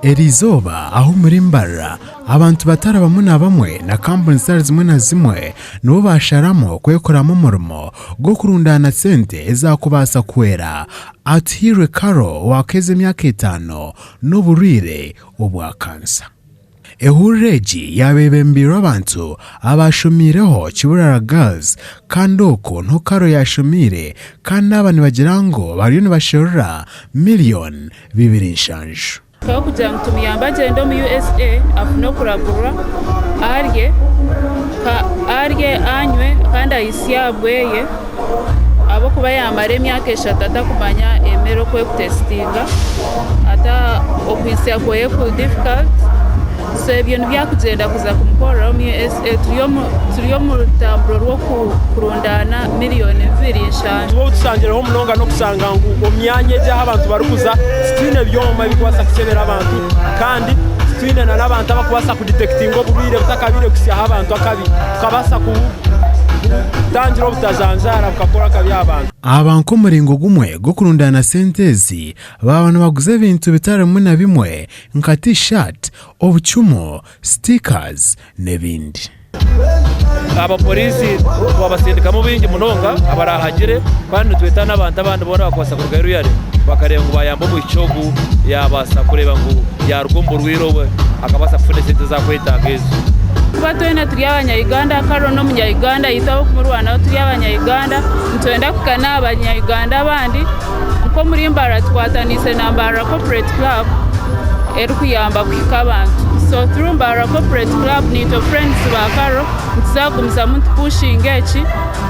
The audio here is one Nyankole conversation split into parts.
Eriizooba ahu muri Mbarara, abantu batari bamwe na bamwe na kampuni zitari zimwe na zimwe nibo baasharamu kwekoramu omurimo gw'okurundaana sente ezaakubaasa kuhwera Atuhairwe Carol owaakaheza emyaka etaano n'oburwaire obwa kansa. Ehururu egi yaaba ebembeirwe abantu abaashomiireho Kiburara Girls kandi oku niho Carol yaashomiire kandi aba nibagira ngu bariyo nibasherura miriyoni 27. Tukaba kugira ngu tumuyambe agyende omu USA afune okuragurwa arye, arye anywe kandi ahisye aha bweye ahabw'okuba yamara emyaka eshatu atakumanya emere oku ekutesitinga okuhitsya kweye kuri difficult so ebyo nibyo arikugyenda kuza kumukorera omu USA turi omu rutamburo rw'okurundaana miriyoni 27. Obuzibu obu tushangireho munonga n'okushanga ngu omu myanya egi ahu abantu barikuza titwine byoma ebirikubaasa kukyebera abantu kandi titwine n'abantu abarikubaasa kuditekitinga oburwaire butakabaire kuhitsyaho abantu akabi tukabaasa kubutangira obutajanjaara bukakora akabi aha bantu. Aba nk'omuringo gumwe gw'okurundaana sente ezi, baaba nibaguza ebintu bitari bimwe na bimwe nka T-shirt, obucumu, stickers n'ebindi. Abapoliisi twabasindikamu baingi munonga abaraahagire kandi nitweta n'abantu abandi boona abakubaasa kuruga aheeru yare bakareeba ngu baayamba omwishiki ogu yaabaasa kureeba ngu yaaruga omu burwaire obwe akabaasa kufuna esente ezi arikwetaaga ezo. Kuba twena turi abanya-Uganda, Carol n'omunya-Uganda, itwe ab'okumurwanaho turi abanya-Uganda, nitwenda kuhika n'aha banya-Uganda abandi. Nk'omuri Mbarara tukwataniise na Mbarara Corporate Club erikuyamba kuhika abantu. So through Mbarara Corporate Club naitwe Friends ba Carol nituza kugumizamu nitupushinga eki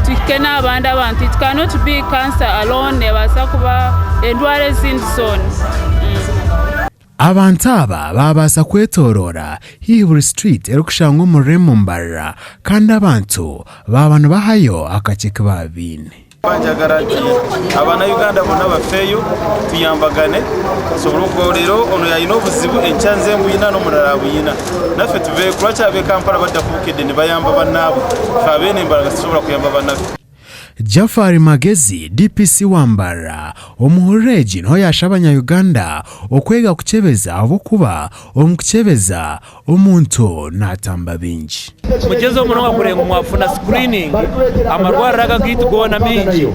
tuhike n'abandi abantu. It cannot be cancer alone, neebaasa kuba endwara ezindi zoona. Abantu aba baabaasa kwetooroora haihi buri street erikushangwa omu rurembo Mbarara kandi abantu baaba nibahayo akakye ku baaba baine. Njagara nti abana Uganda bona bafeyo tuyambagane tusobole okubaho rero ono yayina obuzibu enkya nze mbwina nomurara abwina naffe tuve lwaki abe Kampala badda ku Bukedde nibayamba banabwe ffe abene Mbarara tusobora kuyamba banaffe. Jaffari Magezi, DPC wa Mbarara, omu hururu egi niho yaashaba abanya-Uganda okwega kukyebeza ahabw'okuba omu kukyebeza, omuntu naatamba bingi. Mugyezeho munonga kureeba ngu mwafuna screening amarwariro aga agaitu goona maingi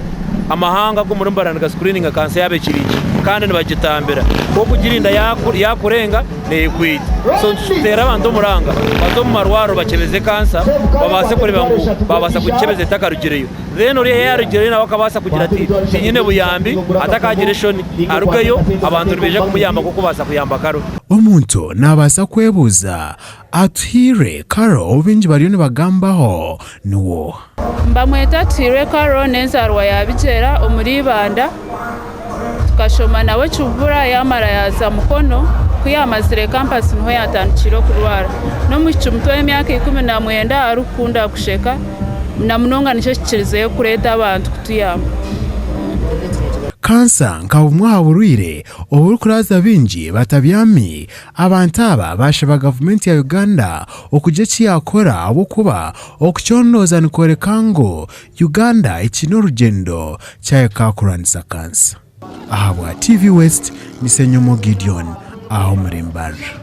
amahanga agu murimu baraba nigascreeninga kansa yaaba ekiri gye kandi nibagitambira ku orikugirinda yakurenga neekwita. So nituteera abantu omuranga baze omu marwariro bakyebeze kansa babaase kureeba ngu baabaasa kugikyebeza etakarugireyo. Then oriya yaarugireyo nawe akabaasa kugira ati tinyine buyambi atakaagira eshoni arugeyo abantu nibaija kumuyamba nk'oku baasa kuyamba Carol. Omuntu naabaasa kwebuuza Atuhaire Carol ou baingi bariyo nibagambaho niwe oha? Nibamweta Atuhairwe Carol n'enzaarwa ya Bigyera omuri Ibanda. Tukashoma nawe Kibubura yaamara yaaza Mukono, ku yaamazire kampasi niho yaatandikiire okurwara. N'omwishiki muto w'emyaka 19 arikukunda kusheka na munonga nikyo kikirizeyo kureeta abantu kutuyamba. Kansa nka bumwe aha burwaire oburikuraaza baingi batabyami, abantu aba baashaba gavumenti ya Uganda okugira eki yaakora ahabw'okuba okucondooza nikworeka ngu Uganda ekiine orugyendo kyahika kurwanisa kansa. Ahabwa TV West, ni Ssenyomo Gideon aha omuri Mbarara.